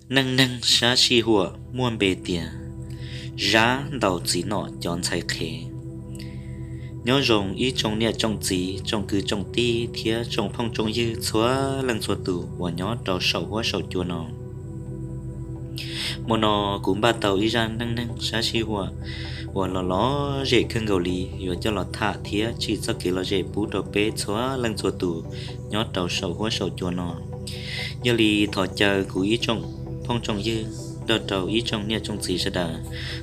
Neej neeg sab sij huam muaj npe tias Zab ntaus txiv nom cov ntxhais qhev. Nyob zoo ib tsoom niam tsoom txiv, tsoom kwv tsoom tij thiab tsoom phooj tsoom ywg txhua leej txhua tus uas nyob rau saum huab saum cua no. Hmo no kuv npaj tau ib zaj neej neeg sab sij huam uas los lom zem kawg nkaus li yuav coj los tham thiab tsim txoj kev lom zem pub rau peb txhua leej txhua tus nyob rau saum huab saum cua no. Yog li thov caw kuv ib tsoom phooj tsoom ywg nrog rau ib tsoom niam tsoom txiv sawv daws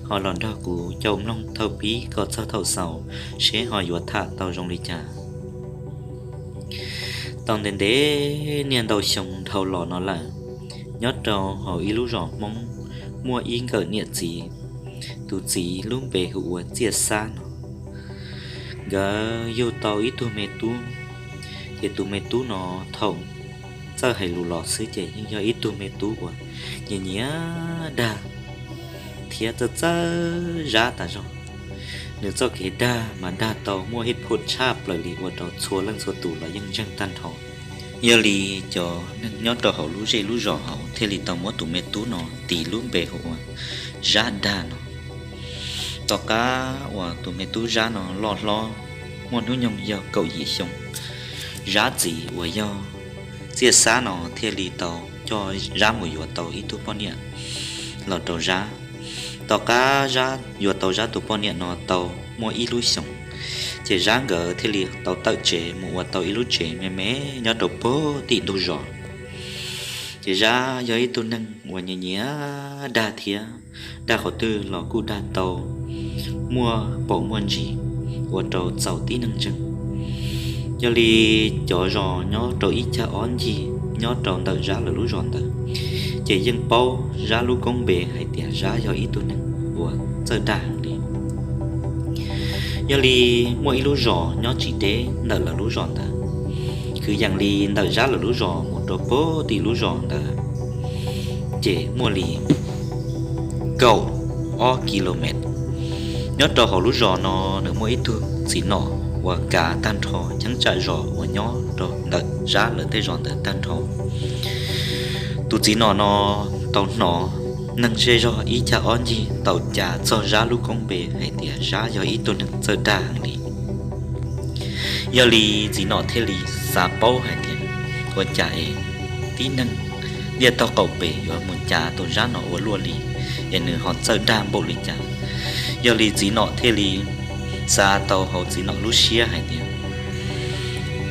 ho los nrog kuv caum mloog thaum pib kom txog thaum xaus seb ho yuav tham tau zoo li cas. Tau ntev ntev niaj ntau xyoo dhau los no lawm, nyob rau hauv ib lub zos Hmoob muaj ib nkawm niam txiv, tus txiv lub npe hu ua Txiaj Xab no. Nkawd yug tau ib tug me tub, ces tus me tub no thaum txawj hais lus los xwb ces yeej yog ib tug me tub uas nyiam nyiam dag thiab txawj txawj zab tas zog. Nws txoj kev dag mas dag tau muaj ib phum tshaj plaws li ua rau txhua leej txhua tus los yeej ntseeg tag nrho. Yog li cov neeg nyob rau hauv lub zej lub zos hauv thiaj li tau muab tus me tub no tis lub npe hu ua Zab Dag no. Tom qab uas tus me tub Zab no loj hlob muaj hnub nyoog yog kaum yim xyoo, Zab txiv uas yog Txiaj Xab no thiaj li tau coj Zab mus yuav tau ib tug poj niam los rau Zab. Tom qab Zab yuav tau Zab tus poj niam no tau muaj ib lub xyoos, ces Zab nkawd thiaj li tau tawm tsev mus ua tau ib lub tsev me me nyob rau puag tim ntug zos. Ces Zab yog ib tug neeg uas nyiam nyiam dag thiab, dag qhov twg los kuj dag tau muaj paus muaj ntsis ua rau txaus tib neeg ntseeg. Yog li cov zos nyob rau ib cag ob ncig nyob rau ntawm Zab lawv lub zos ntawd, ces yeej paub Zab lub koob npe hais tias Zab yog ib tug neeg uas txawj dag heev li. Yog li muaj ib lub zos nyob tsis deb ntawm lawv lub zos ntawd, kwv yees li ntawm Zab lawv lub zos mus rau puag tim lub zos ntawd ces muaj li kaum ob kilomev. Nyob rau hauv lub zos no nws muaj ib tug txiv nom uas kav tag nrho cheeb tsam zos uas nyob rau ntawm Zab lawv tej zos ntawd tag nrho. Tus txiv nom no tau hnov neeg zej zog ib cag ob ncig tau cas txog Zab lub koob npe hais tias Zab yog ib tug neeg txawj dag heev li. Yog li txiv nom thiaj li xav paub hais tias ua cas es tib neeg ntiaj teb qaum pem yuav mus cas tus Zab no ua luaj li, es nws ho txawj dag npaum li cas. Yog li txiv nom thiaj li xav tau hauv txiv nom lub siab hais tias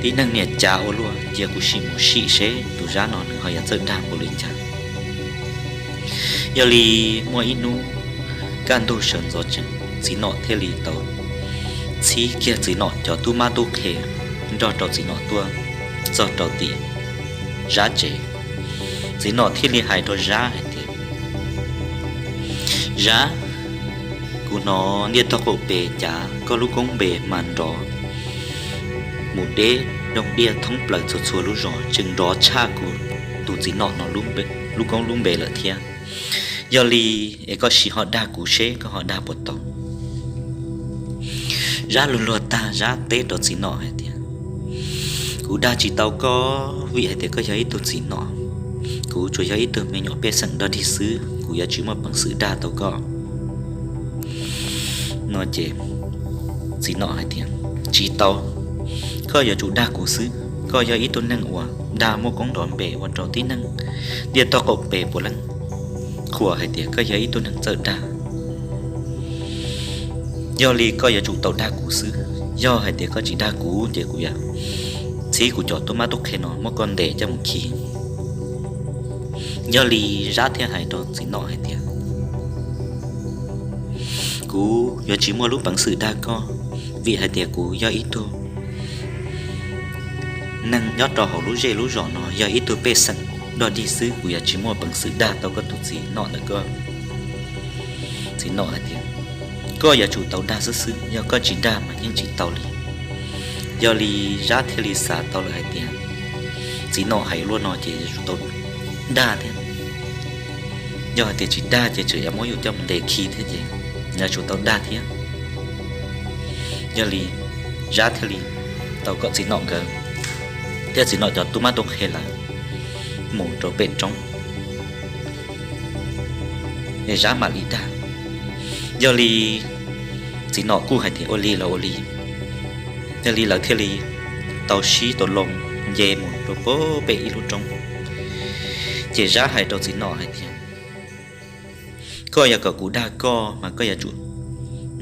tib neeg niam cas ua luaj, cia kuv sim mus sim seb tus Zab no nws ho yuav txawj dag npaum li cas. Yog li muaj ib hnub kaj ntug sawv ntxov tsees, txiv nom thiaj li tau txhib kiag txiv nom cov tub mab tub qhe nrog rau txiv nom tuaj txog rau tim Zab tsev. Txiv nom thiaj li hais rau Zab hais tias, Zab, kuv hnov ntiaj teb qaum pem cas koj lub koob npe mas nrov mus deb doog diaj thoob plaws txhua txhua lub zos, tseem nrov tshaj kuv tus txiv nom no lub koob lub npe lawm thiab. Yog li es koj sim ho dag kuv seb koj ho dag puas tau. Zab luag luag tag, Zab teb rau txiv nom hais tias, Kuv dag tsis tau koj vim hais tias koj yog ib tug txiv nom, kuv tsuas yog ib tug me nyuam pej xeem dog dig xwb, kuv yuav tsis muaj peev xwm dag tau koj. No ces txiv nom hais tias, Tsis tau, koj yuav tsum dag kuv xwb. Koj yog ib tug neeg uas dag muaj koob nrov npe ua rau tib neeg ntiaj teb qaum pem puav leej qhuas hais tias koj yog ib tug neeg txawj dag. Yog li koj yuav tsum tau dag kuv xwb. Yog hais tias koj tsis dag kuv ces kuv yuav txhib kuv cov tub mab tub qhe no muab koj ntes coj mus khi. Yog li Zab thiaj hais rau txiv nom hais tias, Kuv yuav tsis muaj lub peev xwm dag koj, vim hais tias kuv yog ib tug neeg nyob rau hauv lub zej lub zos no, yog ib tug pej xeem dog dig xwb, kuv yuav tsis muaj peev xwm dag tau koj tus txiv nom ntawm koj. Txiv nom hais tias, Koj yuav tsum tau dag xwb xwb, yog koj tsis dag mas yeej tsis tau li. Yog li Zab thiaj li xav tau lawm hais tias, txiv nom hais luaj no ces yuav tsum tau dag thiab. Yog hais tias tsis dag ces tseem yuav muab yus coj mus ntes khi thiab ces yuav tsum tau dag thiab. Yog li Zab thiaj li tau kom txiv nom nkawd thiab txiv nom cov tub mab tub qhe lawv mus rau pem roob. Zab mam li dag. Yog li txiv nom kuj hais tias ua li los ua li. Yog li lawv thiaj li tau sib tau loo nce mus rau pem ib lub roob. Ces Zab hais rau txiv nom hais tias, koj yog kom kuv dag koj mas koj yuav tsum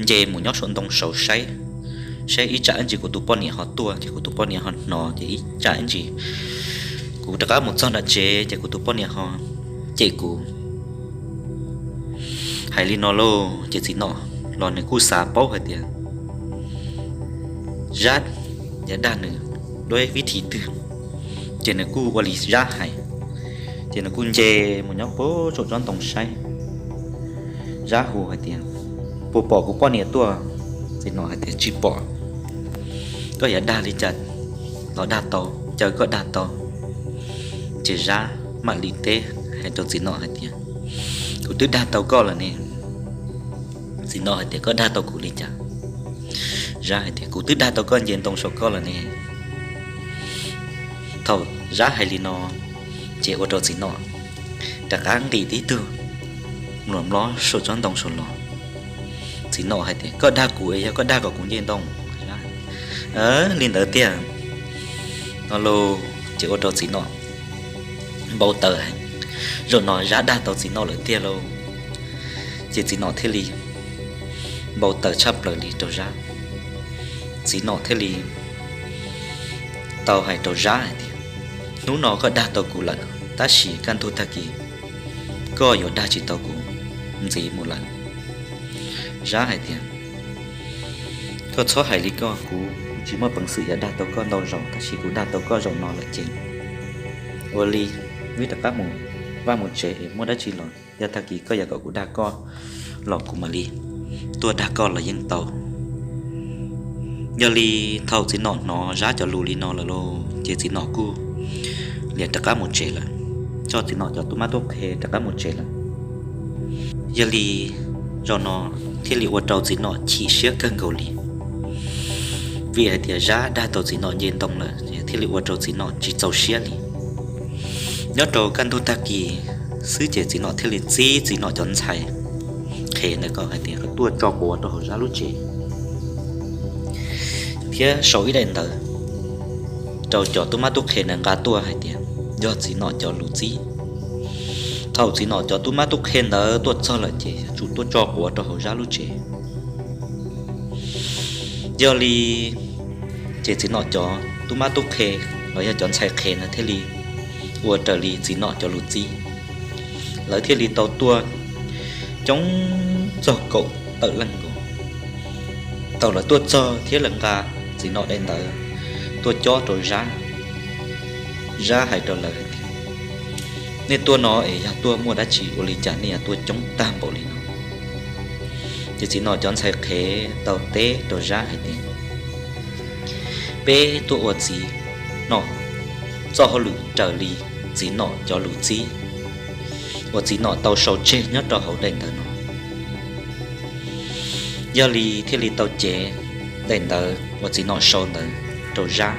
nce mus nyob saum ntoo saud saib, saib ib tsam ib ntsis kuv tus poj niam ho tuaj ces kuv tus poj niam ho hnov ces ib tsam ib ntsis kuv rov qab mus txog nram tsev ces kuv tus poj niam ho cem kuv. Hais li no lauj ces txiv nom los nws kuj xav paub hais tias Zab yuav dag nws dua vib thi twg, ces nws kuj ua li Zab hais, ces nws kuj nce mus nyob puag saum tsob ntoo saib. Zab hu hais tias, puas pom kuv poj niam tuaj? Txiv nom hais tias tsis pom. Koj yuav dag li cas los dag tau, caw koj dag tau. Ces Zab mam li teb hais rau txiv nom hais tias, kuv twb dag tau koj lawm ne. Txiv nom hais tias koj dag tau kuv li cas? Zab hais tias kuv twb dag tau koj nce ntoo saum koj lawm ne. Thaum Zab hais li no ces ua rau txiv nom rov qab nqis tib tug mluas mlob saum tsob ntoo saud los. Txiv nom hais tias koj dag kuv es yog koj dag kom kuv nce ntoo? Li ntawd tiag no lauj, ces ua rau txiv nom npau taws heev. Zaum no Zab dag tau txiv nom lawm tiag lauj, ces txiv nom thiaj li npau taws tshaj plaws li rau Zab. Txiv nom thiaj li tau hais rau Zab hais tias, hnub no koj dag tau kuv lawm tab sis kaj ntug tag kis koj yuav dag tsis tau kuv ntxiv mus lawm. Zab hais tias, koj txhob hais li koj, kuv tsis muaj peev xwm yuav dag tau koj ntau zaus tab sis kuv dag tau koj zaum no lawm ces ua li wb rov qab mus vaj mus tsev es muaj dab tsi los yog tag kis koj yuav kom kuv dag koj los kuv mam li tuaj dag koj los yeej tau. Yog li thaum txiv nom hnov Zab cov lus li no lawm lauj ces txiv nom kuj liam rov qab mus tsev lawm, coj txiv nom cov tub mab tub qhe rov qab mus tsev lawm. Yog li zaum no thiaj li ua rau txiv nom chim siab kawg nkaus li, vim hais tias Zab dag tau txiv nom nce ntoo lawm thiaj li ua rau txiv nom tsis txaus siab li. Nyob rau kaj ntug tag kis xwb ces txiv nom thiaj li txib txiv nom cov ntxhais qhev ntawd kom hais tias kom tuaj tso quav rau hauv Zab lub tsev thiab sau ib daim ntawv rau cov tub mab tub qhe ntawd nqa tuaj hais tias yog txiv nom cov lus txib. Thaum txiv nom cov tub mab tub qhe ntawd tuaj txog lawm ces yuav tsum tuaj tso quav rau hauv Zab lub tsev. Yog li ces txiv nom cov tub mab tub qhe los yog cov ntxhais qhev ntawd thiaj li ua raws li txiv nom cov lus txib. Lawv thiaj li tau tuaj coob txog kaum tawm leej nkaus. Thaum lawv tuaj txog thiab lawv nqa txiv nom daim ntawv tuaj cob rau Zab, Zab hais rau lawv hais tias, nej tuaj no es yog tuaj muaj dab tsi ua li cas nej yuav tuaj coob tag npaum li no? Ces txiv nom cov ntxhais qhev tau teb rau Zab hais tias, peb tuaj ua txiv nom txoj hauj lwm raws li txiv nom cov lus txib uas txiv nom tau sau tseg nyob rau hauv daim ntawv no. Yog li thiaj li tau cev daim ntawv uas txiv nom sau ntawd rau Zab,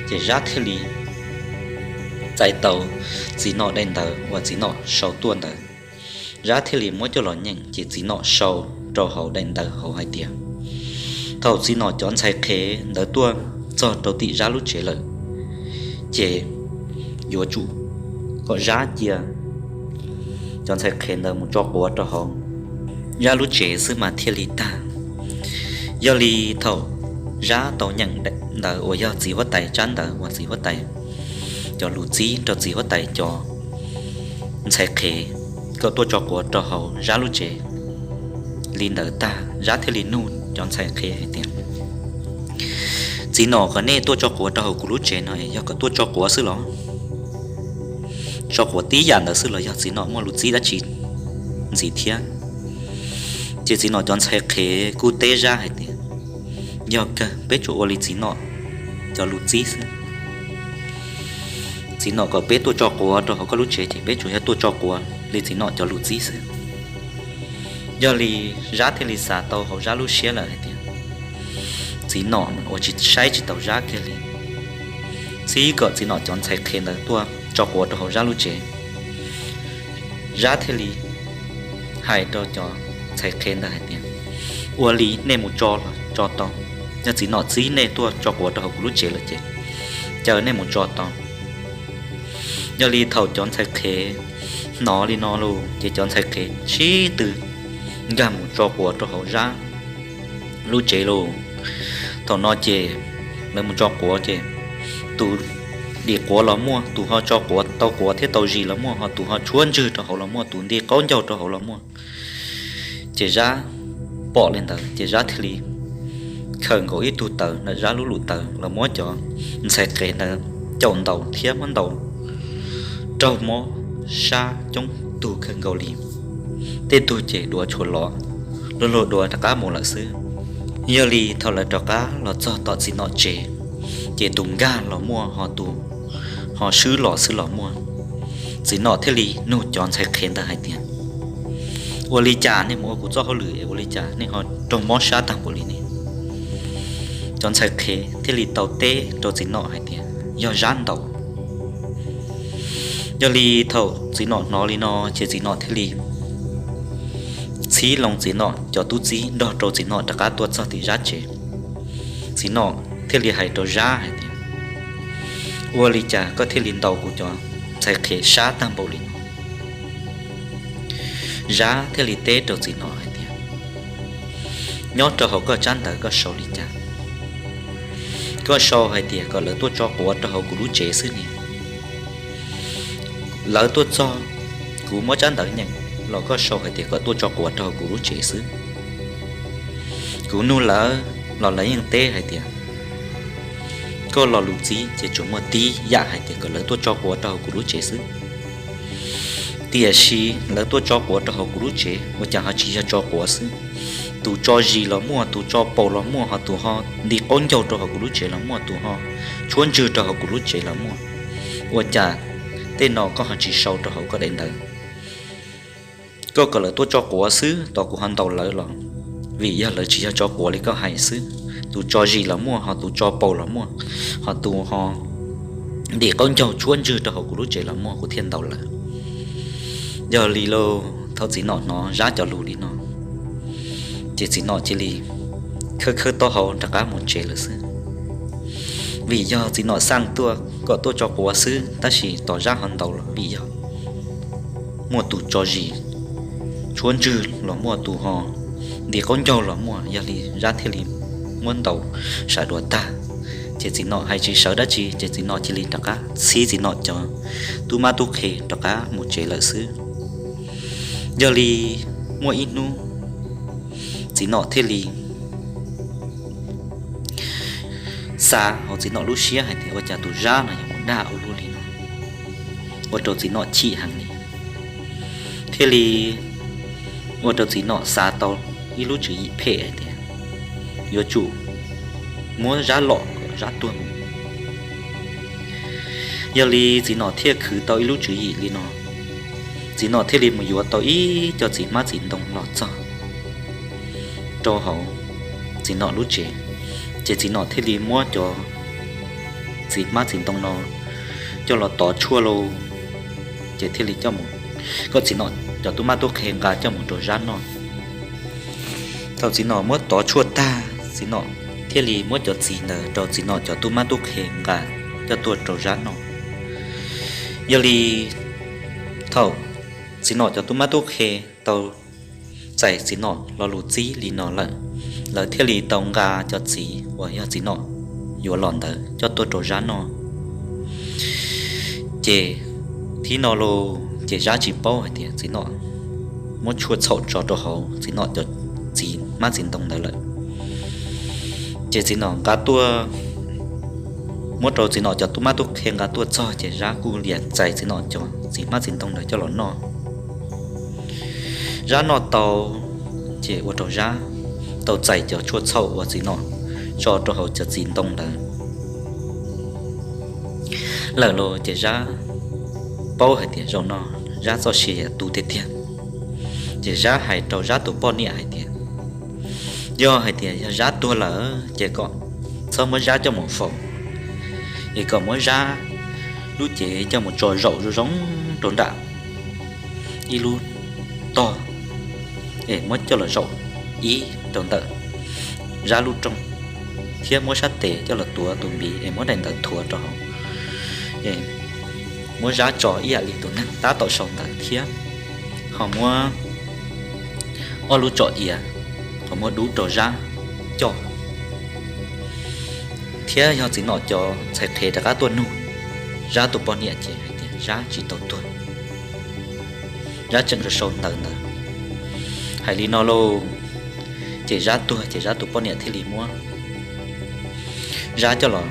ces Zab thiaj li txais tau txiv nom daim ntawv uas txiv nom sau tuaj ntawd. Zab thiaj li muab coj los nyeem ces txiv nom sau rau hauv daim ntawv hauv hais tias, thaum txiv nom cov ntxhais qhev ntawd tuaj txog rau tim Zab lub tsev lawm, ces yuav tsum kom Zab cia cov ntxhais qhev ntawd mus tso quav rau hauv Zab lub tsev xwb mas thiaj li tag. Yog li thaum Zab tau nyeem ntawv uas yog txiv huab tais tsab ntawv uas txiv huab tais cov lus txib rau txiv huab tais cov ntxhais qhev kom tuaj tso quav rau hauv Zab lub tsev li ntawd tag, Zab thiaj li nug cov ntxhais qhev hais tias, txiv nom kom nej tuaj tso quav rau hauv kuv lub tsev no yog kom tuaj tso quav xwb los? Tso quav tib yam ntawd xwb los yog txiv nom muaj lus txib dab tsi ntxiv thiab? Ces txiv nom cov ntxhais qhev kuj teb Zab hais tias, yog kawg, peb tsuas ua li txiv nom cov lus txib xwb. Txiv nom kom peb tuaj tso quav rau hauv koj lub tsev ces peb tsuas yog tuaj tso quav li txiv nom cov lus txib xwb. Yog li Zab thiaj li xav tau hauv Zab lub siab lawm hais tias, txiv nom ua tsis saib tsis taus Zab kiag li, txib kom txiv nom cov ntxhais qhev ntawd tuaj tso quav rau hauv Zab lub tsev. Zab thiaj li hais rau cov ntxhais qhev ntawd hais tias, ua li nej mus tso los tso tau, yog txiv nom txib nej tuaj tso quav rau hauv kuv lub tsev lawm ces caw nej mus tso tau. Yog li thaum cov ntxhais qhev hnov li no lauj, ces cov ntxhais qhev sib tw nkag mus tso quav rau hauv Zab lub tsev lauj. Thaum no ces lawv mus tso quav ces tus dim quav los muaj, tus ho tso quav tau quav thiab tau zis los muaj, ho tus ho tshuab ntswg rau hauv los muaj, tus nti qaub ncaug rau hauv los muaj. Ces Zab pom li ntawd ces Zab thiaj li khaws nkaus ib tug taws ntawm Zab lub lub taws los muab cov ntxhais qhev ntawd caum ntaus thiab muab ntaus raug mob sab coob tug kawg nkaus li. Tej tug ces duav tshuav lov, luag luag duav rov qab mus lawm xwb. Yog li thaum lawv rov qab los txog tom txiv nom tsev, ces tus nkag los muaj ho tus ho swb los xwb los muaj. Txiv nom thiaj li nug cov ntxhais qhev ntawd hais tias, ua li cas nej mus ua kuv txoj hauj lwm es ua li cas nej ho raug mob sab tag npaum li ne? Cov ntxhais qhev thiaj li tau teb rau txiv nom hais tias yog Zab ntaus. Yog li thaum txiv nom hnov li no ces txiv nom thiaj li txhib loo txiv nom cov tub txib nrog rau txiv nom rov qab tuaj txog tim Zab tsev. Txiv nom thiaj li hais rau Zab hais tias, ua li cas koj thiaj li ntaus kuv cov ntxhais qhev sab tag npaum li no? Zab thiaj li teb rau txiv nom hais tias, nyob rau hauv koj tsab ntawv koj sau li cas? Koj sau hais tias kom lawv tuaj tso quav rau hauv kuv lub tsev xwb ne. Lawv tuaj txog, kuv muab tsab ntawv nyeem los koj sau hais tias kom tuaj tso quav rau hauv kuv lub tsev xwb. Kuv nug lawv los lawv yeej teb hais tias koj lo lus txib ces tsuas muaj tib yam hais tias kom lawv tuaj tso quav rau hauv kuv lub tsev xwb. Tiam sis lawv tuaj tso quav rau hauv kuv lub tsev ua cas ho tsis yog tso quav xwb? Tus tso zis los muaj, tus tso paus los muaj, ho tus ho nti qaub ncaug rau hauv kuv lub tsev los muaj, tus ho tshuab ntswg rau hauv kuv lub tsev los muaj. Ua cas tej no koj ho tsis sau rau hauv koj daim ntawv? Koj kom lawv tuaj tso quav xwb tos kuv ho ntaus lawv los? Vim yog lawv tsis yog tso quav li koj hais xwb. Tus tso zis los muaj, ho tus tso paus los muaj, ho tus ho nti qaub ncaug tshuab ntswg rau hauv kuv lub tsev los muaj kuv thiaj ntaus lawv. Yog li lauj, thaum txiv nom hnov Zab cov lus li no, ces txiv nom cia li khawb khawb taub hau rov qab mus tsev lawm xwb. Vim yog txiv nom xaj tuaj kom tuaj tso quav xwb, tab sis tos Zab ho ntaus los vim yog muaj tus tso zis tshuab ntswg los muaj, tus ho nti qaub ncaug los muaj, yog li Zab thiaj li muab ntaus sawv dua tag. Ces txiv nom hais tsis sawv dab tsi ces txiv nom cia li rov qab txhib txiv nom cov tub mab tub qhe rov qab mus tsev lawm xwb. Yog li muaj ib hnub txiv nom thiaj li xav hauv txiv nom lub siab hais tias ua cas tus Zab no yuav mus dag ua luaj li no, ua rau txiv nom chim heev li. Thiaj li ua rau txiv nom xav tau ib lub tswv yim phem hais tias yuav tsum muab Zab lom kom Zab tuag mus. Yog li txiv nom thiaj khwv tau ib lub tswv yim li no, txiv nom thiaj li mus yuav tau ib co txiv hmab txiv ntoo los txog rau hauv txiv nom lub tsev. Ces txiv nom thiaj li muab cov txiv hmab txiv ntoo no coj los tov tshuaj lauj, ces thiaj li coj mus, kom txiv nom cov tub mab tub qhe nqa coj mus rau Zab noj. Thaum txiv nom muab tov tshuaj tag, txiv nom thiaj li muab cov txiv ntawd rau txiv nom cov tub mab tub qhe nqa coj tuaj rau Zab noj. Yog li thaum txiv nom cov tub mab tub qhe tau txais txiv nom lo lus txib li no lawm, lawv thiaj li tau nqa cov txiv uas yog txiv nom yuav los ntawd coj tuaj rau Zab noj. Ces thib no los ces Zab tsis paub hais tias txiv nom muab tshuaj txhaum tso rau hauv txiv nom cov txiv hmab txiv ntoo ntawd lawm. Ces txiv nom nqa tuaj, muab rau txiv nom cov tub mab tub qhe nqa tuaj txog ces Zab kuj lias txais txiv nom cov txiv hmab txiv ntoo ntawd coj los noj. Zab noj tau, ces ua rau Zab tau txais cov tshuaj txhaum uas txiv nom tso rau hauv cov txiv ntoo ntawd lawm los ces Zab paub hais tias zaum no Zab txoj sia yam tu tiag tiag. Ces Zab hais rau Zab tus poj niam hais tias, yog hais tias yog Zab tuag lawm ces kom txhob muab Zab coj mus faus, es kom muab Zab lub cev coj mus tso zaum zoo zoo rau nram ib lub tog es muab coj los zaum ib rau ntawm Zab lub rooj, thiab muab sab tes coj los tuav tus npiv es muab daim ntawv thuav rau hauv, muab Zab tso ib yam li tus neeg tab tom sau ntawv thiab ho muab ob lub tsom iav qhov muag dub rau Zab coj. Thiab yog Txiv Nom cov ntxhais qhev rov qab tuaj nug Zab tus poj niam ces hais tias Zab tsis tau tuag, Zab tseem sau sau ntawv ntawd. Hais li no lauj, ces Zab tuag ces Zab tus poj niam thiaj li muab Zab coj los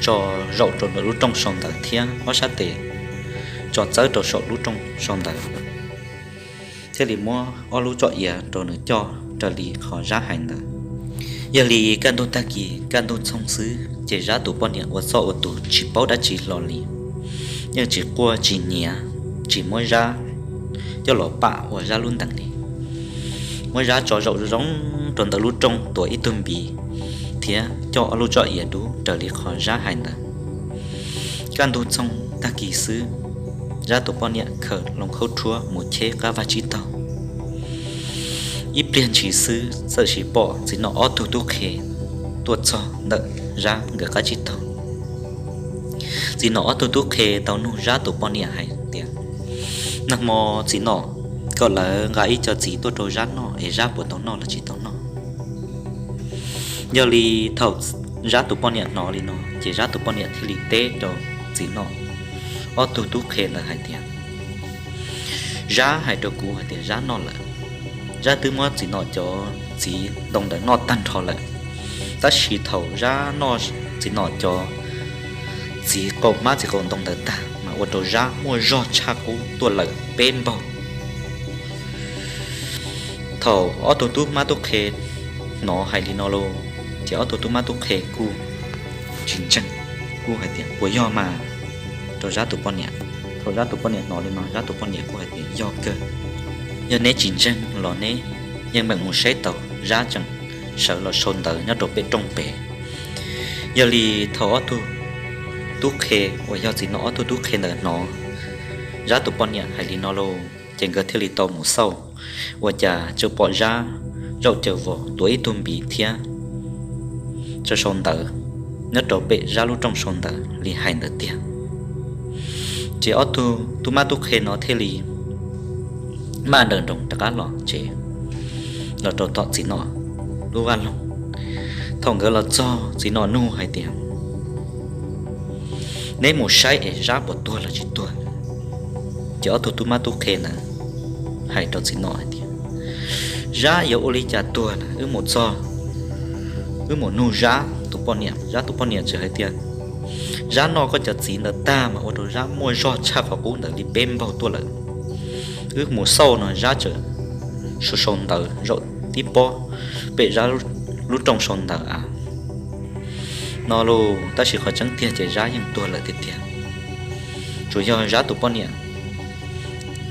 tso zaum rau ntawm lub rooj sau ntawv thiab ob sab tes tso txawb rau saum lub rooj sau ntawv, thiaj li muab ob lub tsom iav rau nws coj raws li qhov Zab hais ntawd. Yog li kaj ntug tag kis kaj ntug txhooj xwb ces Zab tus poj niam ua txoj ua tus tsis paub dab tsi hlo li, yeej tsis quaj tsis nyiav, tsis muab Zab coj los pam ua Zab lub ntees li, muab Zab tso zaum zoo rau ntawm lub rooj tuav ib tug npiv thiab coj ob lub tsom iav dub raws li qhov Zab hais ntawd. Kaj ntug txhooj tag kis xwb, Zab tus poj niam khaws loo khaub rhuab mus cheb qab vaj tsib taug. Ib pliag ntshis xwb txawm sis pom Txiv Nom ob tug tub qhe tuaj txog ntawm Zab nkawd qab tsib taug. Txiv Nom ob tug tub qhe tau nug Zab tus poj niam hais tias, nag hmo Txiv Nom kom lawv nqa ib co txiv tuaj rau Zab noj es Zab puas tau noj los tsis tau noj? Yog li thaum Zab tus poj niam hnov li no ces Zab tus poj niam thiaj li teb rau Txiv Nom ob tug tub qhe ntawd hais tias, Zab hais rau kuv hais tias Zab noj lawm. Zab twb muab Txiv Nom cov txiv ntoo ntawd noj tag nrho lawm, tab sis thaum Zab noj Txiv Nom cov txiv qaum hmab txiv qaum ntoo ntawd tag mas ua rau Zab muaj zog tshaj qub tuaj lawm peb npaug. Thaum ob tug tub mab tub qhe hnov hais li no lauj, ces ob tug tub mab tub qhe kuj tsis ntseeg, kuj hais tias puas yog mas rau Zab tus poj niam. Thaum Zab tus poj niam hnov li no Zab tus poj niam kuj hais tias yog kawg, yog neb tsis ntseeg los neb yeej meem mus saib tau, Zab tseem sawv los sau ntawv nyob rau pem rooj pem. Yog li thaum ob tug tub qhe uas yog Txiv Nom ob tug tub qhe ntawd hnov Zab tus poj niam hais li no lauj, ces nkawd thiaj li tau mus xauj, ua cas tseem pom Zab zaum caws vos tuav ib tug npiv thiab tseem sau ntawv nyob rau pem Zab lub rooj sau ntawv li hais ntawd tiag. Ces ob tug tub mab tub qhe no thiaj li maj nrawm nroos rov qab los tsev, los rau tom Txiv Nom lub vaj loog. Thaum nkawd los txog Txiv Nom nug hais tias, neb mus saib es Zab puas tuag los tsis tuag? Ces ob tug tub mab tub qhe ntawd hais rau Txiv Nom hais tias, Zab yuav ua li cas tuag na, wb mus txog wb mus nug Zab tus poj niam, Zab tus poj niam tseem hais tias Zab noj koj cov txiv ntawd tag mas ua rau Zab muaj zog tshaj qhov qub ntawd li peb npaug tuaj lawm. Wb mus xauj no Zab tseem sau sau ntawv zaum tib pob pem Zab lub rooj sau ntawv a no lauj. Tab sis qhov tseeb tiag ces Zab yeej tuag lawm tiag tiag, tsuas yog Zab tus poj niam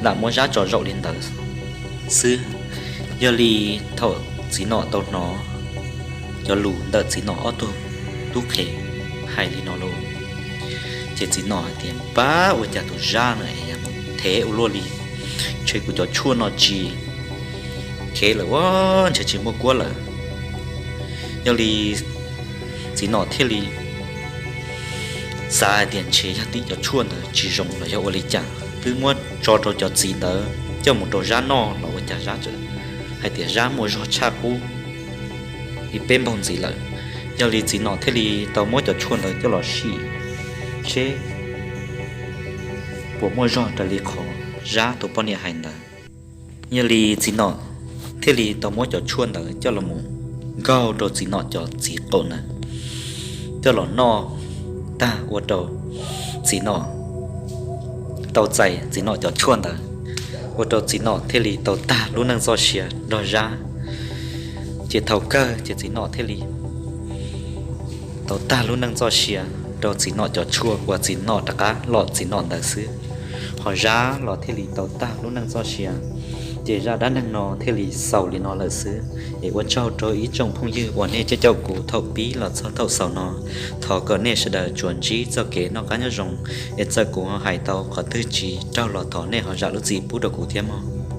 lam muab Zab tso zaum li ntawd xwb. Yog li thaum Txiv Nom tau hnov cov lus ntawm Txiv Nom ob tug tub qhe hais li no lauj, ces Txiv Nom hais tias, pab ua cas tus Zab no thev ua luaj li, ntshe kuv cov tshuaj no tsis khev lawm ua ntshe tsis muaj kuab lawm. Yog li Txiv Nom thiaj li xav hais tias ntshe yog tim cov tshuaj ntawd tsis zoo los yog ua li cas, twb muab tso rau cov txiv ntawd coj mus rau Zab noj los ua cas Zab tseem hais tias Zab muaj zog tshaj qub li peb npaug ntxiv lawm. Yog li Txiv Nom thiaj li tau muab cov tshuaj ntawd coj los sim seb puas muaj zog raws li qhov Zab tus poj niam hais ntawd. Yog li Txiv Nom thiaj li tau muab cov tshuaj ntawd coj los mus nkaug rau Txiv Nom cov txiv qaum ntawd, coj los noj tag ua rau Txiv Nom tau txais Txiv Nom cov tshuaj ntawd, ua rau Txiv Nom thiaj li tau tag lub neej txoj sia nrog Zab. Ces thaum kawg ces Txiv Nom thiaj li tau tag lub neej txoj sia rau Txiv Nom cov tshuaj uas Txiv Nom rov qab lom Txiv Nom ntawd xwb. Ho Zab los thiaj li tau tag lub neej txoj sia. Ces zaj dab neeg no thiaj li xaus li no lawm xwb. Es ua tsaug rau ib tsoom phooj ywg uas nej caum kuv thaum pib los txog thaum xaus no. Thov kom nej sawv daws tsuas ntsib txoj kev noj qab nyob zoo, es txawm kuv ho hais tau qhov twg tsis raug los thov nej ho zam lub txim pub rau kuv thiab mog.